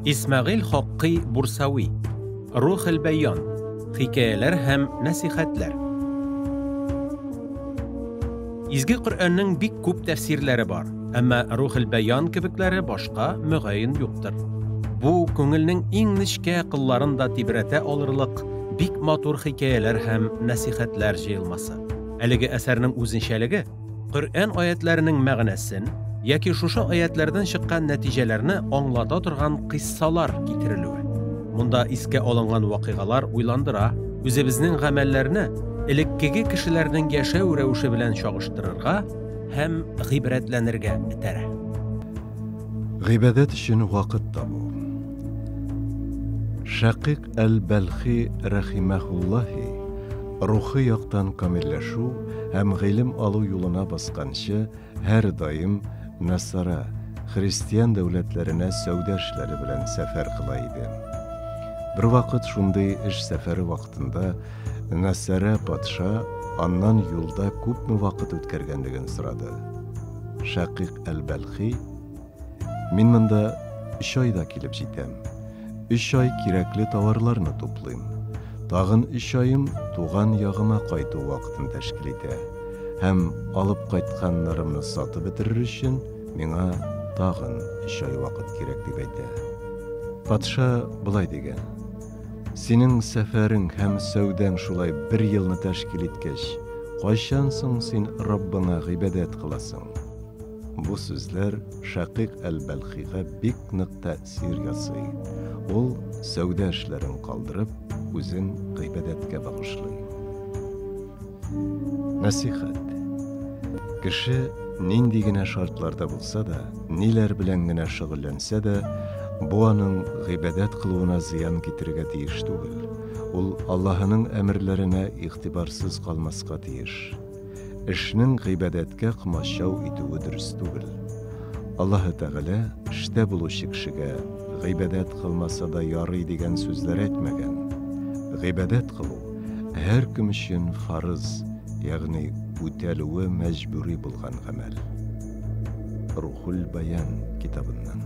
Исмәгыйль Хаккый Бурсави. Рухел бәян. Хикәяләр һәм нәсихәтләр. Изге Коръәннең бик күп тәфсирләре бар, әмма Рухел бәян кебекләре башка мөгаен юктыр. Бу күңелнең иң нечкә кылларын да тибрәтә алырлык бик матур хикәяләр һәм нәсихәтләр җыелмасы. Әлеге әсәрнең үзенчәлеге Коръән аятләренең мәгънәсен яки шушы аятләрдән чыккан нәтиҗәләрне аңлата торган кыйссалар китерелүе. Монда искә алынган вакыйгалар уйландыра, үзебезнең гамәлләрне элеккеге кешеләрнең яшәү рәвеше белән чагыштырырга һәм гыйбрәтләнергә этәрә. Гыйбадәт өчен вакыт табу. Шәкыйк әл-Бәлхи рәхимәһуллаһи рухи яктан камилләшү һәм гыйлем алу юлына басканчы һәрдаим Насара, христиан дәүләтләренә сәүдә эшләре белән сәфәр кыла иде. Бервакыт шундый эш сәфәре вакытында Насара патша аннан юлда күпме вакыт үткәргәнлеген сорады. Шәкыйк әл-Бәлхи Мин монда өч айда килеп җитәм. Өч ай кирәкле товарларны туплыйм. Тагын өч аем туган ягыма кайту вакытын тәшкил итә. Һәм алып кайтканнарымны сатып бетерер өчен миңа тагын өч ай вакыт кирәк, дип әйтә. Патша болай дигән: Синең сәфәрең һәм сәүдәң шулай бер елны тәшкил иткәч, кайчан соң син Раббыңа гыйбадәт кыласың? Бу сүзләр Шәкыйк әл-Бәлхига бик нык тәэсир ясый. Ул, сәүдә эшләрен калдырып, үзен гыйбадәткә багышлый. Нәсыйхәт. Кеше нинди генә шартларда булса да, ниләр белән генә шөгыльләнсә дә, бу аның гыйбадәт кылуына зыян китерергә тиеш түгел. Ул Аллаһының әмерләренә игътибарсыз калмаска тиеш. Эшнең гыйбадәткә комачау итүе дөрес түгел. Аллаһы Тәгалә эштә булучы кешегә гыйбадәт кылмаса да ярый дигән сүзләр әйтмәгән. Гыйбадәт кылу һәркем өчен фарыз, ягъни үтәлүе мәҗбүри булган гамәл. Рухул Баян китабыннан.